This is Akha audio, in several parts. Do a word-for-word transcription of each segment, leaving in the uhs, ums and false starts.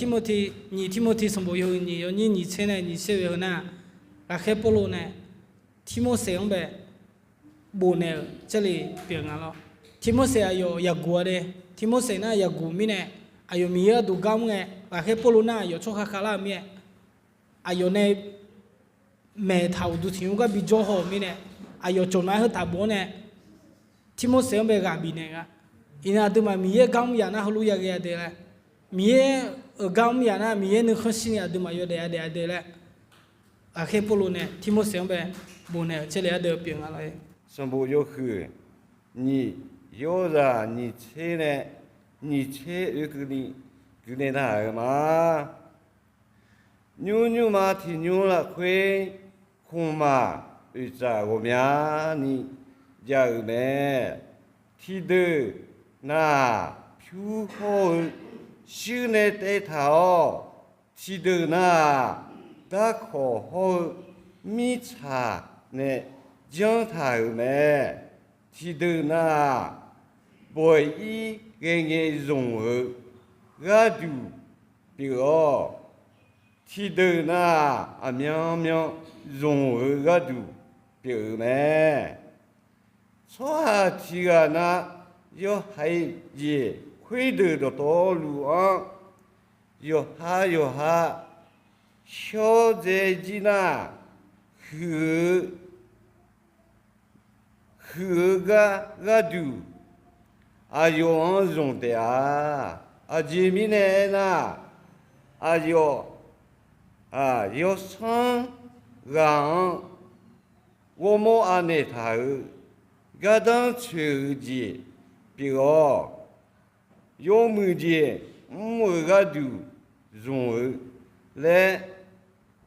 Tirmorti, nyiq Tirmorti sanqbof yawhuiq nyiq yawnyir nyiq tser nae nyiq tser oe heu nar, ghaqkhaer Pawrluv nae Tirmorseq-anr bae bofnaeq-euq jarlif pyeuf nga lawr. Tirmorseq aqyawf yaqguq-a de. Tirmorseq nar yaqguq mirnae, aqyawf Miqyaer gharduq gar mr ngae, ghaqkhaer Pawrluv nar aqyawf tsawrhaq khavlar-euq mir-aer, aqyawf nae maeqtaq uqduq tiq nymr gar bijawr haw-euq mirnae, aqyawf cawq nav-aer heu taq bof-awr nae, Tirmorseq-anr bae ghaq bifnaeq nga. Iqnan aqduimaf Miqyaer gar mr yaf nar heulof yaghae-a de laer, Miqyaer-euq gar mr yaf nar Miqyaer nuikhanr shirni aqduimaf yawdaef-a daef-a de laer, ghaqkhaer Pawrluv nae Tirmorseq-anr bae bofnaeq-euq jarlif ardeuv pyeuf nga lawr-e. Sanqbof yawhuiq nyiq yawzaq nyiq tser nae nyiq tser oe keuvni guinae narhaq-eu ma. Nymr nymrma tiq nymr lafkhoer khmqmaq oeqtsaf ghawqmyani jav-euq mae. Tiqdeuq nar-aq, pyur hawr-eu shuir nae taev taq-awr, tiqdeuq nar-aq, darkawq hawr-eu mirtsaq nae janr taq-euq mae. Tiqdeuq nar-aq, bawq-iq ir ghae ngae zmq-eu gharduq pyeuf-awr, tiqdeuq nar-aq, aqmyanmyan zmq-eu gharduq pyeuf-eu mae. Tsawrhaq tiq ghaq na yawhaiq jeq khoerdeuq dawqtawvluf-anr yawqha yawqha shawr dzae jir nar, huiq-eu huiq-eu gar gharduq aqyawf-anr zmq taef-a. Aqjeq mirnae aernar, aqyawf yawsanr ghaq-anr ghawrmawr anaeq taq-euq gardanr tsoeq-eu jeq pyeuf-awr, yawmuiq jeq mr-euq gharduq zmq-eu laer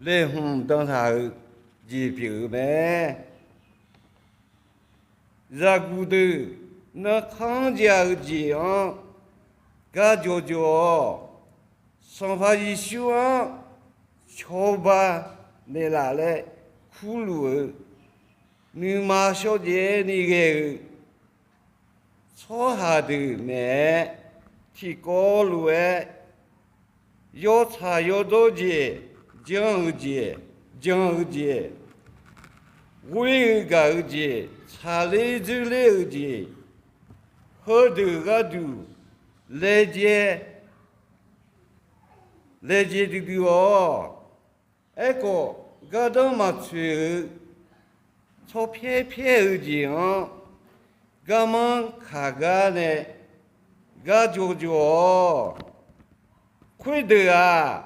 laeqhmq dan taq-euq jeq pyeuf-eu mae. Zaqguq deuq nanrkanr jav-eu jeq-anr gar jawrjawr-awr, Sanqpaq Yeqsur-anr cawba naeqlaf laer kurluf-eu nuima shawrjaev ni ghae-eu tsawrhaq deuq naeq-aer tiqkawv lof-aer yawtsaq yawdawr jeq, jan-eu jeq, jan-eu jeq, ghoer-eu gaq-eu jeq, tsaqler dzoerler-eu jeq, heudeuq gharduq laejae laejae duidui-awr, aerkhawf gardanr maqtsoeq-eu tsawrpyaer pyaer-eu jeq-anr garmanr kaq gar nae gar jawrjawr-awr, khoerdeuq-aq,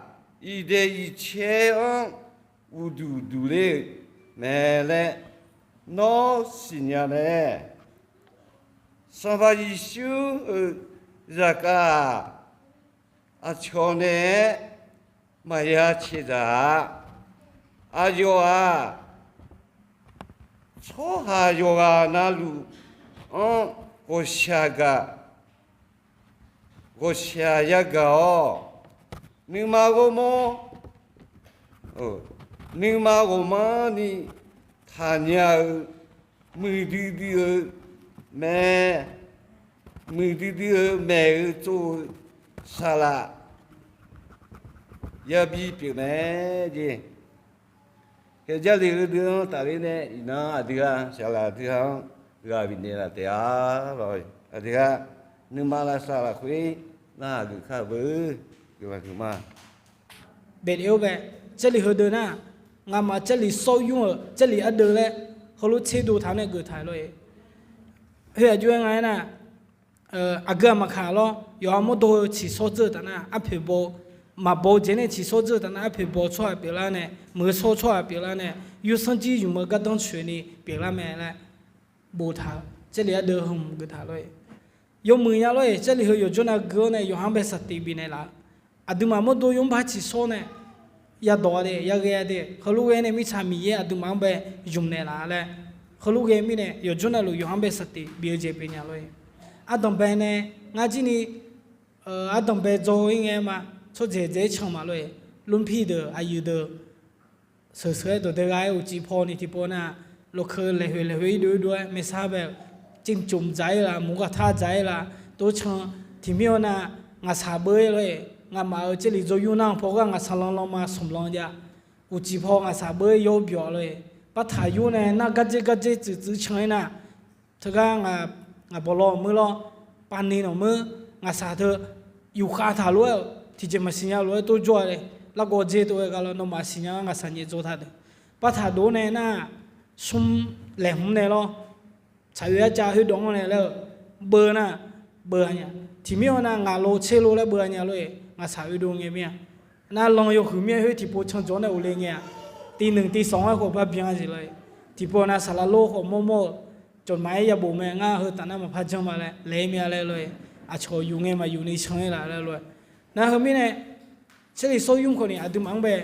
iqdaeq iqcaer-anr uqduq duq ler-eu mae laer nawr siqnya mae. Sanqpaq Yeqsur-euq zaqkhav-aq, aqcawq naeq-aer maqya caeqdzaq-a. Aqyawf-aq, tsawrhaq yawqghaq navluf-anr ghawqshaq gaq, ghawqshaq yagaq-awr, nuima ghawrmawr, nuima ghawqmanrni taqnya-eu muiqdui dui-eu mae, muiqdui dui-eu maeq-eu tsov-eu saqlaq yabi pyeuf mae jeq. Khaeq Jarlif heudeuq-anr tafler nae iqnan aqdui ghaq saqlaq aqdui ghaq-anr ghaq bifnaeq laf taef-a. Aqdui ghaq nuima lavsav lafkhoer narhaq geuf kar-eu beu. Geufmaf geufma. Baef-eu bae, Jarlif heudeuq nar, ngamaf Jarlif sawr nymr-euq Jarlif ardeuv laer heulof tserdov taq nae geuf taq lor-e. Khoer aqjox-aer nga aernar, aqgeu aqmaqkaq lawr, yawqha mawrdo-eu tsiqshawr dzeur-eu taf nar arpoeq baw-eu, maqbaw-eu jeq nae tsiqshawr dzeur-eu taf nar arpoeq baw-eu tsawrhaq pyeuflar nae, meuq-eu shawr tsawrhaq pyeuflar nae, yawsanr jir ymq-eu gardanr tsoeqni pyeuflar mae laer boftaq-eu Jarlif ardeuv heu hmq geuf taq lor-e. Yawmuiq nya lor-e, Jarlif heu yawqjawr nav gui-awr nae yawqha-anr bae saqtif bifnaeq laf-eu, aqduimaf mawrdo yawmr ba tsiqshawr nae yadawq-a de, yaghae-a de, heulof ghae nae mirtsaq Miqyaer aqduimaf-anr bae ymq naeqlaf laer, heulof ghae mirnae yawqjawr navluf yawqha-anr bae saqtif bif-eu jeq pyeuf nya lor-e. Ardanqbae nae ngar jir ni ardanqbae dzaw-ir ngae ma, tsawrdzaeq dzaeq-ir can ma lor-e. รุ่นพี่ deuq, aqyuif deuq, sheuqsheuq-aer dawqdae gha-aer uqcif paw ni tiqpov nar, lawqkeuv laeqhoeq laeqhoeq irdov irdov-aer maersar bae-euq, จิ้มจุ่ม dzaq-ir la, murghaqtar dzaq-ir la, tov can, tiqmir-awr nar, ngaqshaq beu-ir lor-e. Nga'maf-euq Caerliq dzaw yur nar paw gar ngaqsaq lanlan ma smq lan jav. Uqcif paw ngaqsaq beu-aer yaw byawq lor-eq. Bartaq yur nae nar gardzer gardzer tsuif tsuif can-aer nar, teugar ngaq bawq law meur lawr, pavni nawq meur, ngaqsaq teu yufkhav taq lof-aer-euq tiqjeq maqsiq nya lof-aer tov jawr-a le. Largawv dzer tov-aer gar lawr, nawmaf siqnya-anr ngaqsaq nyaef dzaw taq deuq. Bartaq dov nae nar, smr laeqhmq nae lawr, tsaq oe arcav khoerdawq-anr nae laer-eu, beu nar, beu-a nya. Tiqmir-awr nar ngaq lo tser lo laer beu-a nya lor-eq, ngaqsaq oedov ngae mir-a. Nar lan yawhuiq mir-aer khoer tiqpov canjawq-anr nae ghofle ngae-aq, tiv nmq tiv sanq-anr khawf bar byan-a jeq lor-eq. Tiqpov nav saqlaq lor khawf mawrmawr-eu, jawqmaf-aer yabof mae ngar heu taf nar maqpar janr ma laer laeq-aer mya laer lor-eq. Aqcawq yuf ngae maqyuf ni can-aer laf laer lor-eq. Nar heu mirnae, Caerliq Sawr Yumr khawf ni aqduimaf-anr bae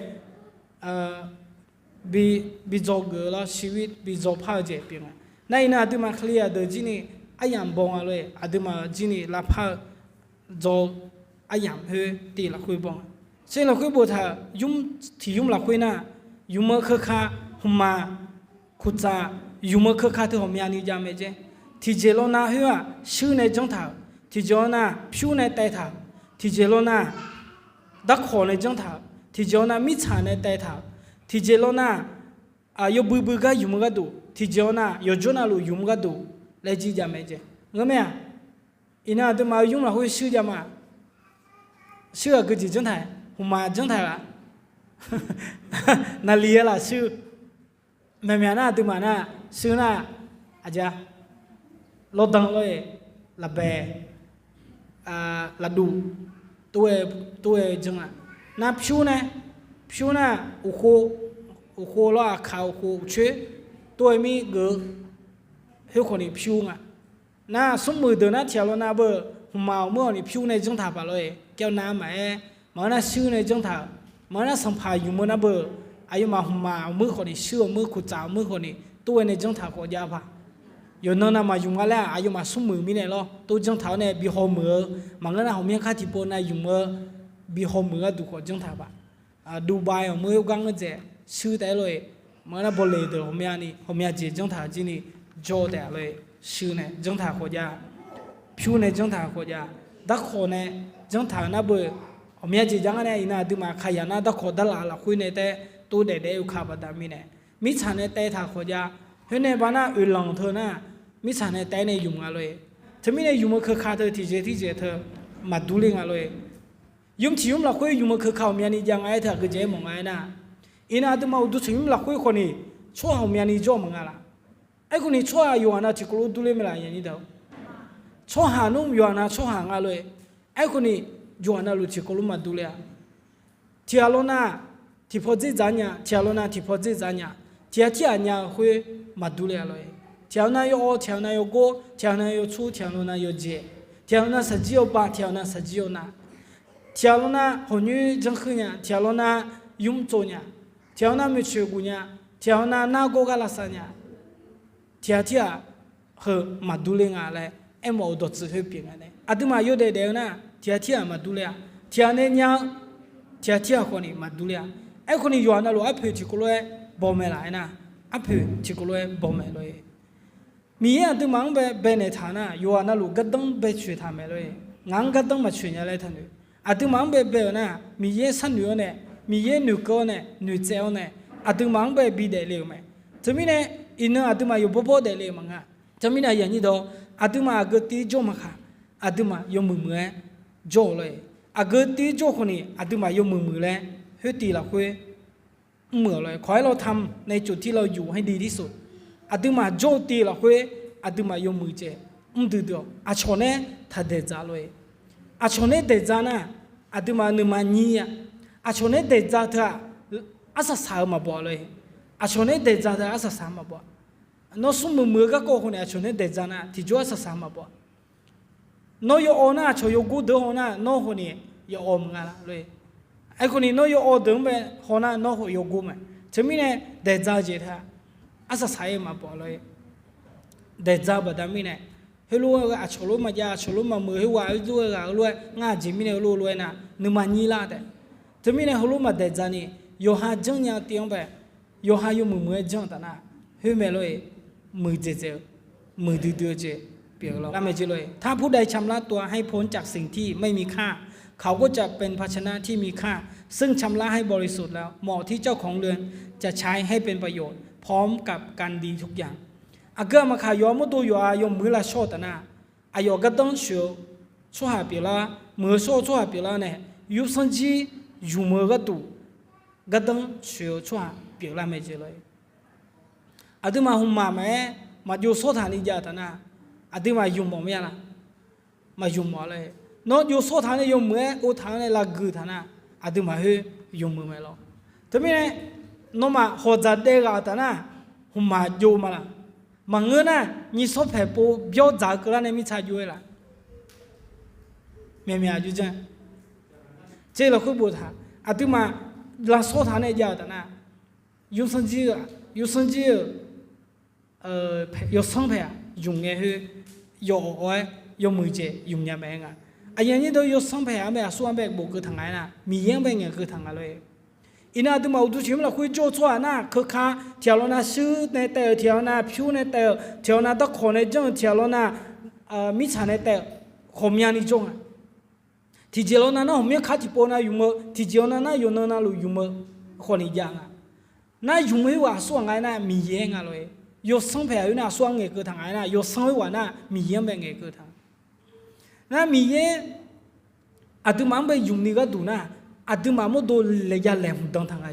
bi, bi dzaw geuf-eu lawr, shirwir bi dzaw par-eu jeq pyeuf nga. Nar iqnan aqduimaf Kalizaq deuq jir ni aryamq baw nga lor-eq, aqduimaf jir ni lavpar-eu dzaw-eu aryamq khoer tiv lafkhoer baw nga. Caerliq lafkhoer boftaq-euq yumr, tiq yumr lafkhoer nar, yumq-eu keuka, hmqmaq, kuqtsaf, yumq-eu keuka teu ghawqmyani jav mae jaer. Tiqjeq lawr nar khoer-aq shuir nae janr taq-euq, tiqjeq lawr nar pyur nae taev taq-euq, tiqjeq lawr nar darkawq nae janr taq-euq, tiqjeq lawr nar mirtsaq nae taev taq-euq, tiqjeq lawr nar yawbui bui gar yumq-eu gharduq, tiqjeq lawr nar yawqjawr navluf yumq-eu gharduq laer jir jav mae jaer. Ngeur mae-aq, iqnan aqduimaf-eu yumr lafkhoer shuir jav ma. Shuir aqgeu jeq janr taq-aer, hmqmaq janr taq-euq-aq, naqliq-aer laf shuir. Maeqmyaq nar aqduimaf nar shuir nar, aqja, lawrdan lor-eq, lafbaeq, lafduv, tov-aer janr-a. Nar pyur nae, pyur nar uqkhov, uqkhov lawr aqkaq uqkhov uqcoer tov-aer mir geuf-eu khoer khawf ni pyur nga. Nar smrmuiq deuq nar tiq ghaq lawr nar beu, hmqmaq awq meur khawf ni pyur nae janr taq paq lor-eq, kaer-eu nar-aq maqaer, maqngeur nar shuir nae janr taq-euq, maqngeur nar sanqpaq yumq-eu nar beu, aqyawfmaf hmqmaq awq meur khawf ni, shuir awq meur, kuqtsaf awq meur khawf ni tov-aer nae janr taq khawf jav-a paq. Yawqnan navmaqyumq nga laer-aq, aqyawfmaf smrmuiq mirnae lawr tov janr taq-awr nae bi hawmuiq-eu, maqngeur nar ghawqmyanr kar tiqpov nav yumq-eu bi hawmuiq gharduq khawf janr taq paq. Dubai awq meur-aer gar ngeur dzaeq shuir taef-aer lor-eq, maqngeur nar bawleq deuq ghawqmyani ghawqmya jeq janr taq jir ni jawr taef-a lor-eq, shuir nae janr taq khawf jav, pyur nae janr taq khawf jav, darkawq nae janr taq-eu nar beu, ghawqmya jeq jav ngar nae iqnan aqduimaf kaqyaq nar darkawq darlaf lafkhoer nae taef-aer tov daef daef-eu ka baqda mirnae, mirtsaq nae taev taq khawf jav, khoer nae baqnar oeqlanq teu nar, mirtsaq nae taev-aer nae yumq nga lor-eq. Teumirnae yumq-eu keuka teu tiqjeq tiqjeq teu maqdur ler nga lor-eq. Yumr tiq yumr lafkhoer yumq-eu keuka ghawqmyani jav nga-aer teu aqgeujeq-aer mawf nga-aer nar, iqnan aqduimaf uqduq tanqnymr lafkhoer khawf ni tsawrhaq ghawqmyani jawr maqnga laf. Aerkhawf ni tsawrhaq yawqghaq nav tiqkawv lof durler mae laf-a. Tsawrhaq nmr yawqghaq nav tsawrhaq nga lor-eq. Aerkhawf ni yawqghaq navluf tiqkawv lof maqdur ler-a. Tiq ghaq lawr nar tiqpaw dzerdzaq nya, tiq ghaq lawr nar tiqpaw dzerdzaq nya, tiq ghaq tirghaq nya-eu khoer maqdur ler-a lor-eq. Tiq ghaq lawr nar yawawr, tiq ghaq lawr nar yawgor, tiq ghaq lawr nar yawtsur, tiq ghaq lawr nar yawjeq, tiq ghaq lawr nar shaqjir yawba, tiq ghaq lawr nar shaqjir yawnav, tiq ghaq lawr nar hawqnyoer janrkhuir nya, tiq ghaq lawr nar yumr tsov nya, tiq ghaq lawr nar maeqtsoeq guf nya, tiq ghaq lawr nar nargawr gar lavsav nya, tiq ghaq tirghaq heu maqdur ler nga laer aermawf-eu dawqtsuif khoer pyeuf nga nae, aqduimaf yawdaef daef-eu nar tiq ghaq tirghaq maqdur ler-a. Tiq ghaq nae nya-eu tiq ghaq tirghaq khawf ni maqdur ler-a. Aerkhawf ni yawqghaq navluf arpoeq tiqkawv lof-aer baw mae laf-aer nar, arpoeq tiqkawv lof-aer baw mae lor-eq. Miqyaer aqduimaf-anr bae baenaeq taq nar yawqghaq navluf gardanr baetsoeq taq mae lor-eq. Ngaq-anr gardanr maqtsoeq nya laer taqnoeq. Aqduimaf-anr bae bae-euq nar Miqyaer sharnoeq-awr nae, Miqyaer noeqkeuv-awr nae, noeqtsaev-awr nae, aqduimaf-anr bae bidaef le-euq mae. Teumirnae iqnan aqduimaf yawbawr bawr daefle-euq maqnga. Teumirnae aqyuif aqnyir dawq, aqduimaf aqgeu tiv jawr maqkaq, aqduimaf yawmuiq muiq-aer jawr-eu lor-eq. Aqgeu tiv jawr khawf ni aqduimaf yawmuiq muiq laer khoertiv lafkhoer mr-euq lor-eq. ขอให้เราทำในจุดที่เราอยู่ให้ดีที่สุด. Aqduimaf jawr-eu tiv lafkhoer aqduimaf yawmuiq jeq mr duidui-awq. Aqcawq nae taq daeqdzaq lor-eq. Aqcawq nae daeqdzaq nar aqduimaf nuima nyir-a. Aqcawq nae daeqdzaq teu-aq arsaq saq-eu maqbaw lor-eq. Aqcawq nae daeqdzaq teu-aq arsaq saq-eu maqbaw. Nawr smrmuiq muiq-eu garkawv khawf ni aqcawq nae daeqdzaq nar tiqjawr arsaq saq maqbaw. Nawr yawawr nar aqcawq yawgor deuq haw nar nawr khawf ni yawawr maqnga laf lor-eq. Aerkhawf ni nawr yawawr deuq-anr bae haw nar nawr khawf yawgor mae. Teumirnae daeqdzaq-eu jeq teu-aq arsaq saq-ir maqbaw lor-eq. Daeqdzaq baqda mirnae heulof-aer aqcawq lof maqjav, aqcawq lof maqmuiq, heughaq heulof-aer ghaq heulof-aer ngar aqjeq mirnae heulof lof-aer nar nuima nyir lar taef. Teumirnae heulof maqdaeqdzaq ni yawqha janrnya-eu tiv-anr bae yawqha yawmuiq muiq-aer janr-eu taf nar khoer mae lor-eq. Muiqdzaeq dzaeq-eu muiqdui dui-eu jeq pyeuf-eu lor. Lar mae jeq lor-eq. ถ้าผู้ใดชำระตัวให้พ้นจากสิ่งที่ไม่มีค่า เขาก็จะเป็นภาชนะที่มีค่า ซึ่งชำระให้บริสุทธิ์แล้ว เหมาะที่เจ้าของเรือนจะใช้ให้เป็นประโยชน์ พร้อมกับการดีทุกอย่าง Aqgeu aqmaqkaq yawqha mawrdo yawqha yawmuiq-eu lavshawr-eu taf nar, aqyawf gardanr coeq-eu tsawrhaq pyeuflar, muiq-eu shawr-eu tsawrhaq pyeuflar nae, yursanr jir ymq-eu gharduq gardanr coeq-eu tsawrhaq pyeuflar mae jeq lor-e. Aqduimaf hmqmaq maqaer, maqjov shawr taq ni jav-eu taf nar, aqduimaf ymq mawf mya la? Maqymq mawf lor-e. Nawr jov shawr taq nae yawmuiq-aer ov taq-anr nae lavguiq taq nar, aqduimaf khoer ymq muiq mae lor. Teumirnae, nawmaf hawq dzaq daev ghaq-euq taf nar, hmqmaq jov ma laq? Maqngeur nar, nyiq shawr paeq pov byawr dzaq-eu keuvlar nae mirtsa jov-aer laf? Myaqmyaq jov janr. Tser lafkhoer boftaq, aqduimaf lavshawr taq nae jav-euq taf nar, yawsanr jir-eu, yawsanr jir-euq yawsanr paeq-aq ymq ngae khoer, yawawq-aer yawmuiq jeq ymq nya mae-aer nga. Aqyuif aqnyir deuq, yawsanr paeq-aq-anr bae aqsur-anr bae bof keuv taq nga-aer nar, Miqyaer-anr bae ngaeq keuv taq nga lor-e. Iqnan aqduimaf uqduq tiq mr lafkhoer jawr-eu tsawrhaq nar, keuka tiq ghaq lawnav shuir nae taev-euq, tiq ghaq lawnav pyur nae taev-euq, tiq ghaq lawnav darkawq nae janr-eu, tiq ghaq lawnav mirtsaq nae taev-euq, ghawqmyani jawr nga. Tiqjeq lawnav nar ghawqmyanr kar tiqpov nav ymq-eu, tiqjeq lawnav nar yawqnan navluf ymq-eu khawf ni jav nga. Nar ymq khoerghaq aqsur-aq nga-aer nar, Miqyaer nga lor-e. Yawsanr paeq-aq khoer nar aqsur-anr ngaeqkeuv taq nga-aer nar, yawsanr khoerghaq nar Miqyaer-anr bae ngaeqkeuv taq nga. Nar Miqyaer aqduimaf-anr bae ymq ni gharduq nar, aqduimaf mawrdo laeq ya laeqhmq dan taq nga-a.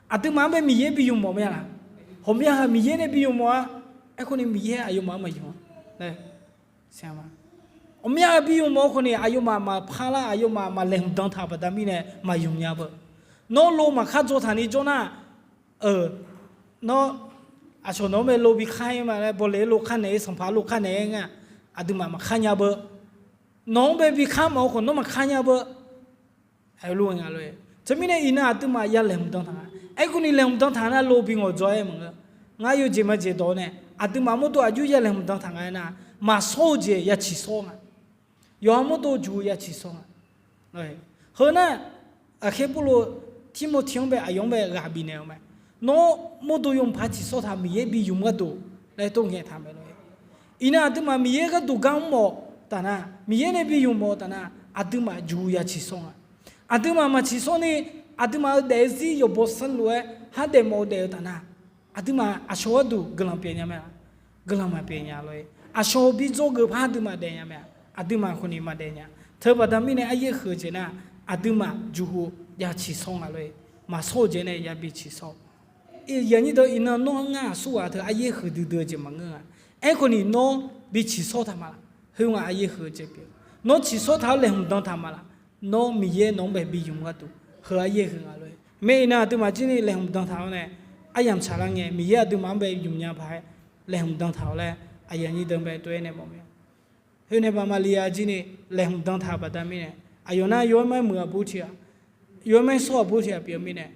Aqduimaf-anr bae Miqyaer bi ymq mawf mya laq? Ghawqmya ghaq Miqyaer nae bi ymq mawf-a. Aerkhawf ni Miqyaer aqyawfmaf-anr maqymq-a. Ghawqmya ghaq bi ymq mawf-eu khawf ni aqyawfmaf maqpar lar, aqyawfmaf maqlaeqhmq dan taq-euq baqda mirnae maqymq nya beu. Nawr lo maqkar dzaw taq ni jawr nar, nawr aqcawq nawq-anr bae lo bi kar-ir ma laer, bawleq-aer lo kar naeq-ir, sanqpaq lo kar naeq-aer nga, aqduimaf maqkar nya beu. Nawq-anr bae bi kar mawf-eu khawf nawr maqkar nya beu. Teumirnae iqnan aqduimaf ya laeqhmq dan taq nga. Aerkhawf ni laeqhmq dan taq nar lo bi ngawqdzawq-aer maqngeur. Ngar yawjeq majeq dawq-awr nae, aqduimaf mawrdo aqjox ya laeqhmq dan taq nga-aer nar, maqshawr-eu jeq ya tsiqshawr nga. Yawqha mawrdo juq ya tsiqshawr nga. Heu nar, aqkhaer Pawrluv Tirmorti-anr bae aqyawf-anr bae ghaq bifnaeq-eu mae. Nawr mawrdo yawmuiq paq tsiqshawr taq Miqyaer bi ymq gharduq laer tov ngaeq taq mae lor-e. Iqnan aqduimaf Miqyaer gharduq gar mr mawf taf nar, Miqyaer nae bi ymq mawf taf nar, aqduimaf juq ya tsiqshawr nga. Aqduimaf maq tsiqshawr ni, aqduimaf-euq daef-eu zir yawqbaw sanrluf-aer har daef mawf-eu daef-eu taf nar, aqduimaf aqcawq gharduq guiqlanq pyeuf nya mae-a? Guiqlanq maqpyeuf nya lor-e. Aqcawq bi dzawgeuf par aqduimaf daef nya mae-a? Aqduimaf khawf ni maqdaef nya. Teubaqda mirnae aryaer huiq-eu jeq nar, aqduimaf juqhu ya tsiqshawr nga lor-e. Maqshawr-eu jeq nae yabi tsiqshawr. Iqnan nawr ngar aqsurghaq teu aryaer huiqdui dui-eu jeq maqngeur nga. Aerkhawf ni nawr bi tsiqshawr taq ma laq? Khoer nga aryaer huiq-eu jeq pyeuf. Nawr tsiqshawr taq-awr laeqhmq dan taq ma laq? Nawr Miqyaer nawq-anr bae bi ymq gharduq heu aryaer huiq nga lor-e. Mae iqnan aqduimaf jir ni laeqhmq dan taq-awr nae, aryamq tsaqlar ngae Miqyaer aqduimaf-anr bae ymq nya paq-aer laeqhmq dan taq-awr laer aqyuif aqnyir deuq-anr bae tov-aer nae mawf mae. Khoer nae baqmaf li-a jir ni laeqhmq dan taq-eu baqda mirnae, aqyawf nar yawr-aer mar muiq aqbur tiq ghaq, yawr-aer mar sawr aqbur tiq ghaq pyeuf-eu mirnae,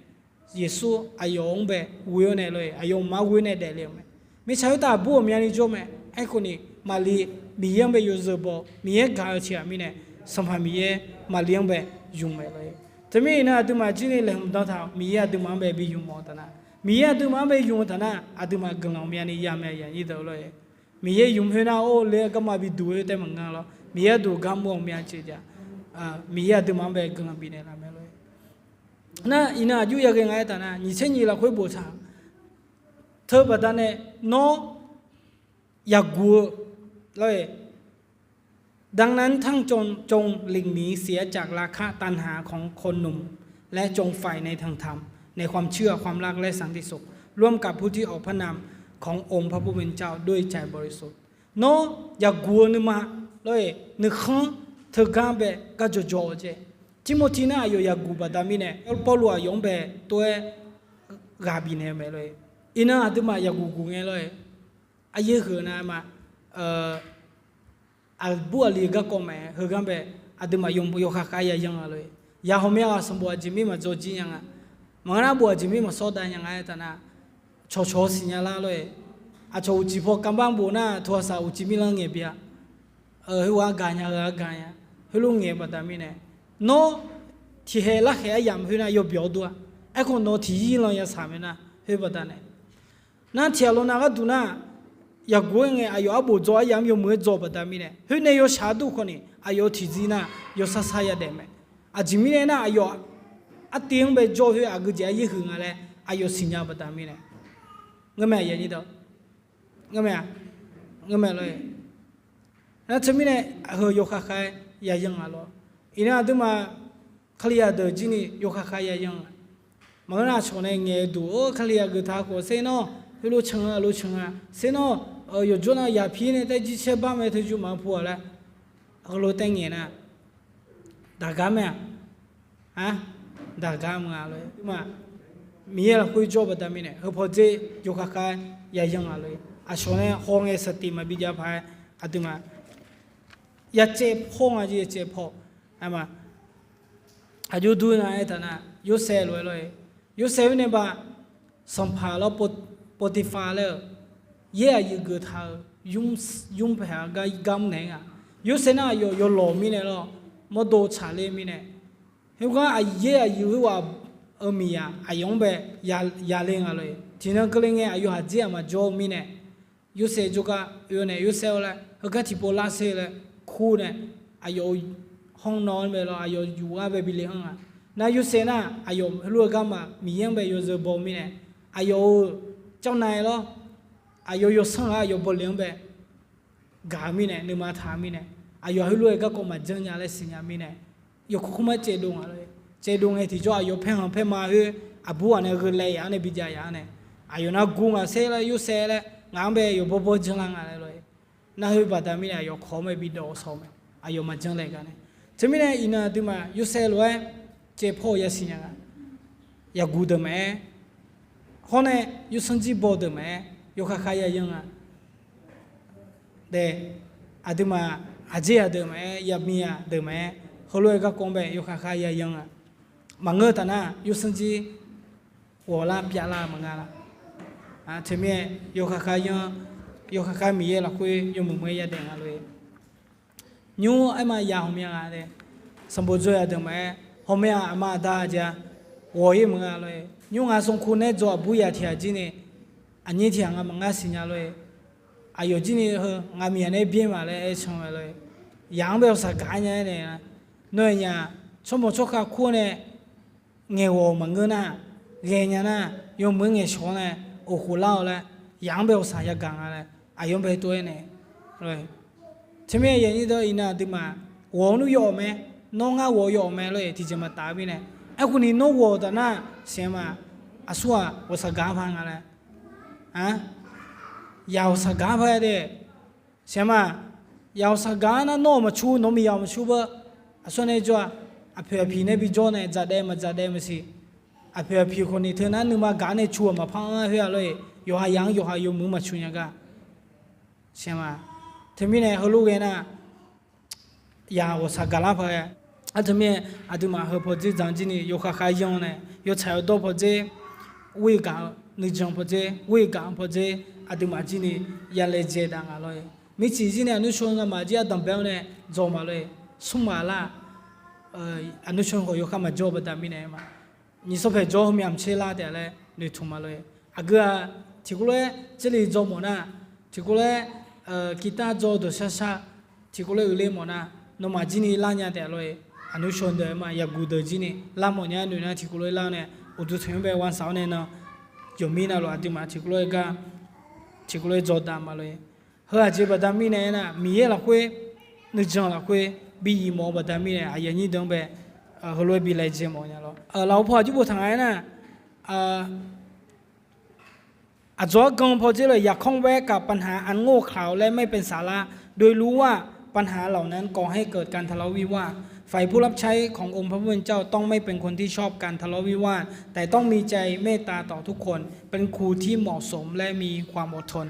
Yeqsur aqyawf-anr bae ghoe-awr nae lor-e, aqyawf maqghoe nae daefle-euq mae. Mirtsaq khoertav aqbur ghawqmyani jawr mae. Aerkhawf ni maqli Miqyaer-anr bae yawzeu baw, Miqyaer gaq-eu tiq ghaq mirnae, Sanqpaq Miqyaer maqli-anr bae ymq mae lor-e. Teumirnae iqnan aqduimaf jir ni laeqhmq dan taq-awr Miqyaer aqduimaf-anr bae bi ymq mawf-eu taf nar, Miqyaer aqduimaf-anr bae ymq-eu taf nar, aqduimaf guiqlanq ghawqmyani ya mae, aqyuif aqnyir deuq lor-e. Miqyaer ymq khoer nar or le garma bi duq-eu tae maqnga lawr. Miqyaer duq gar mr-awq myav jeq jav. Miqyaer aqduimaf-anr bae guiqlanq bifnaeq laf mae lor-e. Nar iqnan aqjox yaghae nga-aer taf nar, nyiq tser nyiq lafkhoer boftaq, teubaqda nae nawr yaqguq-eu lor-e. ดังนั้นท่านจงหลีกหนีเสียจากราคะตัณหาของคนหนุ่ม และจงใฝ่ในทางธรรม ในความเชื่อ ความรัก และสันติสุข ร่วมกับผู้ที่ออกพระนามขององค์พระผู้เป็นเจ้าด้วยใจบริสุทธิ์ Nawr yaqguq-eu nuima lor-e, nuikhanr teugar bae garjawq jawq-eu jeq. Tirmorti nar aqyawf yaqguq baqda mirnae, Pawrluv aqyawf-anr bae tov-aer ghaq bifnaeq-eu mae lor-e. Iqnan aqduimaf yaqguq guq ngae lor-e. Aryaer huiq-eu nar ma, aqbur aqli-eu garkawv mae, heugar bae aqduimaf yawkhav khav yayan-a lor-e. Yaq ghawqmya ghaq sanqbof aqjeq mir maqdzaw jir nya nga. Maqngeur nar bof aqjeq mir maqsawr dav nya nga-aer taf nar, cawqcawq-awr siqnya lar lor-e. Aqcawq uqcif paw kanbanr bof nar tawqhaq saq uqcif mirlanr ngaeq bya. Khoerghaq-anr gaqnya-eu gaqnya, heulof ngaeq-eu baqda mirnae, nawr tiqkhaeq larkhaeq aryamq khoer nar yawbyawq-awr dur-a. Aerkhawf nawq tiqyir lan yasaq mae nar, khoer baqda nae, nar tiqghaq lawnav gharduq nar, yaqguq-aer ngae aqyawf arbof dzaw aryamq yawmuiq-aer dzaw baqda mirnae, khoernae yawshaq-anr dur khawf ni aqyawf-euq tiqzir nar yawsar sar yadaef mae. Aqjeq mirnae nar aqyawf artiv-anr bae jawr khoer aqgeujeq aryaer huiq nga laer aqyawf siqnya baqda mirnae, ngeurmae, ngeurmae, ngeurmae lor-e. Nar teumirnae heu yawkhav khav-aer yayan-a lor. Iqnan aqduimaf Kalizaq deuq jir ni yawkhav khav yayan-a. Maqngeur nar aqcawq nae ngaeq-eu duq-or, Kalizaq geuf taq khawf sher nawr heulof can-a, lof can-a sher nawr, yawqjawr nav yaqpir nae taer jircaer bar mae, teujuq maqpu-aq laer, heulof taer ngaeq nar daqgar mae-aq. Daqgar maqnga lor-e. Aqduimaf Miqyaer lafkhoer jawr baqda mirnae heu pawdzer yawkhav khav-aer yayan-a lor-e. Aqcawq nae hawngae saqtiq maqbi jav paq-aer aqduimaf yacaev paw nga jeq, yacaev paw. Aqma, aqjox dur nga aertaq nar Yorsaev lof-aer lor-e. Yorsaev-anr nae ba Sanqpaq lawr Pawtifa laer-euq yaer aqyuif geuf taq-euq nymr paeq-a gar mr naeq-aer nga. Yorsaev nar aqyawf yawlawq mirnae lawr, mawrdo tsaqler mirnae, khoergar yaer aqyuif khoerghaq-euq miqyaq aqyawf-anr bae yale nga lor-e. Tiqnan keuvle ngae aqyawf haqdzer aqma jawr-eu mirnae, Yorsaev jawrgar oe-awr nae Yorsaev-awr laer heugar tiqpov lar sher laer kur nae, aqyawf-euq hawr naw-anr bae lawr aqyawf yuf-aer bae bi le anr-a. Nar Yorsaev nar aqyawf heulof-aer garma Miqyaer-anr bae yawzeu baw-eu mirnae, aqyawf-euq cawrnav lawr, aqyawf yawsanr ghaq aqyawf bawle-anr bae gaq-eu mirnae, nuima taq-eu mirnae, aqyawf heulof-aer garkawv maqjanr nya laer siqnya mirnae, yawkur kur mar caevdov nga lor-e. Caevdov ngae tiqjawr aqyawf paerkhanq paerma khoer aqbur ghaq nae gheu laev yaf-anr nae bi jav yaf-anr nae, aqyawf nar gur nga sher laer Yorsaev laer ngaq-anr bae yawbawr bawr janr lar nga laer lor-e. Nar khoer baqda mirnae aqyawf kawq-anr mae bi dawv-eu saw mae, aqyawf maqjanr laeq gar nae. Teumirnae iqnan aqduimaf Yorsaev lof-aer caevpaw-eu yasiq nya nga. Yaqguq deuq maqaer, hawr nae yawsanr jir baw deuq maqaer, yawkhav khav yayan nga. Dae, aqduimaf aqdzer aqdeuq maqaer, yaqmiq aqdeuq maqaer, heulof-aer garkawv-anr bae yawkhav khav yayan nga. Maqngeur taf nar yawsanr jir ghawqlar pyavlar maqnga la. Teumirnae yawkhav khav yan, yawkhav khav Miqyaer lafkhoer yawmuiq muiq-aer yadaef nga lor-e. Nymr aerma ya hawmya nga nae, sanqbof dzaw-eu aqdeuq maqaer, hawmya aqma aqda jeq-a ghawq-ir maqnga lor-e. Nymr ngaq sanqkur nae dzaw aqbur yaq tiq ghaq jir nae, aqnyir tiq ghaq nga maqngar siqnya lor-e. Aqyawf jir ni heu ngaq miqyaq nae byaer ma laer aer can mae lor-e. Yaq-anr bae-awq saqgaq nya-aer nae, nawr-aer nya, tsawrmawq tsawrkhav kur-awr nae ngaeqghawq maqngeur nar, ghaenya nar, yawmuiq-aer ngaeqshawq-awr nae, oqkhof lar-awq laer, yaq-anr bae-awq saq yagaq nga laer aqyawf-anr bae tov-aer nae, teumirnae yaqnyir deuq iqnan aqduimaf ghawq-eu nmr yawawq mae, nawr ngar ghawq-eu yawawq mae lor-e. Tiqjeq maqtaf-eu mirnae, aerkhawf ni nawr ghawq-eu taf nar, siqnya ma, aqsur-aq ghawq saqgaq-anr par nga laer, yaq-awq saqgaq-anr par-a de. Siqnya ma, yaq-awq saqgaq-anr nar nawr-awq maqcur, nawq miqyaq-awq maqcur beu. Aqsur nae jawr-a, aqpoeq aqpiq nae bijawr nae dzaqdaev maqdzaqdaev maqsiq. Aqpoeq aqpiq khawf ni teu nar nuima gaq-anr nae cu-euq maqpar anr-a khoer-a lor-e. Yawqha yaq-anr yawqha yawmuiq maqcur nya gar. Siqnya ma, teumirnae heulof ghae nar, yaq ghawq saqgaq lar paq-aer, arteumirnae aqduimaf heu pawdzer dzaq jir ni yawkhav khav yan nae yawtsaq yawdawr pawdzer, ghoer gaq-eu nuijan pawdzer, ghoer gaq-eu pawdzer, aqduimaf jir ni yalaejae dav nga lor-e. Mircif jir nae aqnuir can ngamaf jir ardanqbae-awr nae dzaw ma lor-e. Smr maqlar, aqnuir can khawf yawkhav maqjawr-eu baqda mirnae ma. Nyiq sawr paeq jawr heumyav maqtser lar taef laer noeqtmq ma lor-e. Aqgeu-aq, tiqkawv lof-aer jarlif dzaw mawf nar, tiqkawv lof-aer guitar dzaw dawqshar shar, tiqkawv lof-aer uiqler mawf nar, nawmaf jir ni lar nya taef lor-e. Aqnuir can deuq-aer ma, yaqguq deuq jir ni lar mawf nya noeq nar tiqkawv lof-aer lar-awr nae, uqduq tanq-anr bae ghaq saq-awr nae nan, yawqmir navluf aqduimaf tiqkawv lof-aer gar, tiqkawv lof-aer dzaw dav ma lor-e. Heu aqjeq baqda mirnae aernar, Miqyaer lafkhoer, nuijan lafkhoer bi iq mawf-eu baqda mirnae aqyuif aqnyir deuq-anr bae heulof-aer bi laejae mawf nya lor. Lafov paw aqjox boftaq nga aernar, aqdzawq-anr gan pawdzer lor-e. อย่าข้องแวะกับปัญหาอันโง่เขลาและไม่เป็นสาระ โดยรู้ว่าปัญหาเหล่านั้นก่อให้เกิดการทะเลาะวิวาท ฝ่ายผู้รับใช้ขององค์พระผู้เป็นเจ้าต้องไม่เป็นคนที่ชอบการทะเลาะวิวาท แต่ต้องมีใจเมตตาต่อทุกคน เป็นครูที่เหมาะสมและมีความอดทน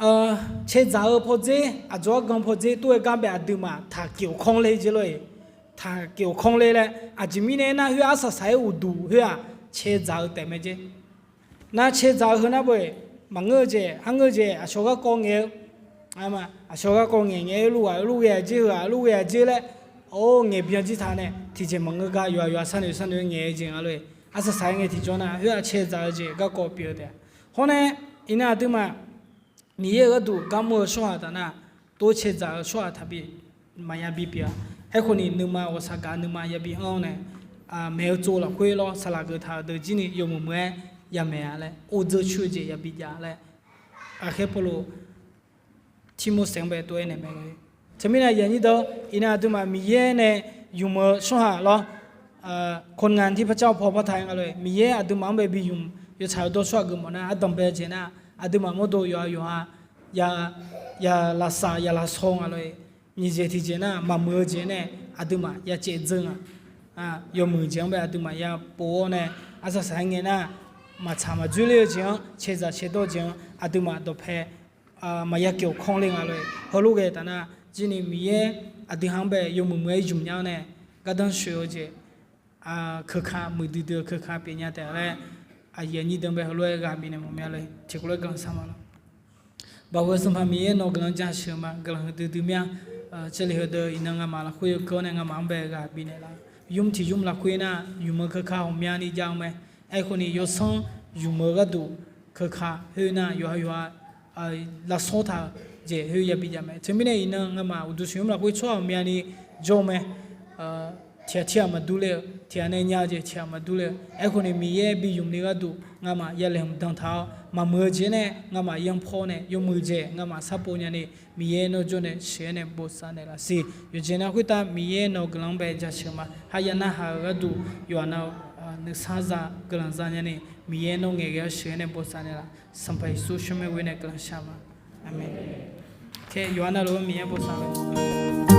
Caedzaq-eu pawdzer, aqdzawq-anr gan pawdzer tov-aer gar bae aqduimaf taq เกี่ยวข้อง ler jeq lor-e. Taq เกี่ยวข้อง ler laer, aqjeq mirnae aernar, khoer arsaq saq-aer uqduq khoer-aq, caedzaq-eu taef mae jeq. Nar caedzaq-eu heu nar beu-eq, maqngeur-eu jeq, har ngeur-eu jeq, aqcawq garkawv ngaeq-eu, aqcawq garkawv ngaeq ngae-aer, lof ghaq lof ghae-a jeq, heu-aq lof ghae-a jeq laer, or ngaeq byan jir taq nae tiqjeq maqngeur gar yawqha yawqha sharnoeq sharnoeq-aer ngaeq-eu jeq nga lor-e. Arsaq saq-aer ngae tiqjawr nar, khoer-aq caedzaq-eu jeq garkawv pyeuf-eu taef. Hawr nae, iqnan aqduimaf Miqyaer-euq gharduq gar mr-eu tsawrhaq taf nar, tov cae dzaq-eu tsawrhaq taqbi maqya bipyeuf-a. Aerkhawf ni nuima ghawqshaq gaq nuima yabi anr-awr nae, maeq-eu tsov lafkhoer lawr, saqlaq geuf taq-euq deuq jir ni yawmuiq muiq-aer yamaeq-a laer, or dzeur coer-eu jeq yabi jav laer, aqkhaer Pawrluv Tirmorseq-anr bae tov-aer naeq mae lor-e. Teumirnae aqyuif aqnyir deuq, iqnan aqduimaf Miqyaer nae ymq-eu tsawrhaq lawr, คนงานที่พระเจ้าพอพระทัย nga lor-e. Miqyaer aqduimaf-anr bae bi ymq yawtsaq-eu dawr tsawrhaq geufmawf nar, ardanq bae-eu jeq nar, aqduimaf mawrdo yawqha yawqha ya, ya lafsaf ya lafsawr nga lor-e. Nyiq jeq tiq jeq nar, maqmuiq-eu jeq nae aqduimaf ya caev dzeur nga. Yawmuiq jeq-anr bae aqduimaf ya pov-awr nae, arsaq saq-aer ngae nar, maqtsaq maqdzoerler-eu jeq-anr, cae dzaq cae dawr jeq-anr aqduimaf dawqpae maqya kyaeq kanr le nga lor-e. Heulof ghae taf nar, jir ni Miqyaer aqdui-anr bae yawmuiq muiq-aer ymq nya-awr nae, gardanr shoeq-eu jeq, keuka muiqdui dui-eu keuka pyeuf nya taef laer, aqyuif aqnyir deuq bae heulof-aer ghaq bifnaeq mawf mya lor-e. Tiqkawv lof-aer guiqlanq shar ma lor. Baoq heu Sanqpaq Miqyaer nawq guiqlanq jasheuq ma, guiqlanq huiqdui dui mya. Jarlif heudeuq iqnan ngamaf lafkhoer yawkeuv-awr nae ngamaf-anr bae ghaq bifnaeq laf. Ymr tiq ymr lafkhoer nar, ymq-eu keuka ghawqmyani jav-eu mae. Aerkhawf ni yawsanr ymq-eu gharduq keuka khoer nar yawqha yawqha lavsawr taq-eu jeq khoer yabi jav mae. Teumirnae iqnan ngamaf uqduq smq ymr lafkhoer tsawrhaq ghawqmyani jawr-eu mae. Tiqghaq tirghaq maqdur ler-eu, tiqghaq nae nya-eu jeq tiqghaq maqdur ler-eu. Aerkhawf ni Miqyaer bi ymq ni gharduq ngamaf ya laeqhmq dan taq-awr, maqmuiq-eu jeq nae ngamaf yanr paw-awr nae yawmuiq jeq ngamaf sharpov nyani, Miqyaer nawr jawr nae sheuq-aer nae bosav naeqlaf siq. Yawqjeq nar khoertav Miqyaer nawq-eu guiqlanq-anr bae jasheuq ma. Haya narhaq-eu gharduq yawqha na nuisar za guiqlanq za nyani, Miqyaer nawr ngaeqghae-awr sheuq-aer nae bosav naeqlaf. Sanqpaq Yeqsur tsawrmyanr ghoer nae guiqlanq shar ma. Aqmeq. Yawqha navluf-anr Miqyaer bosav-eu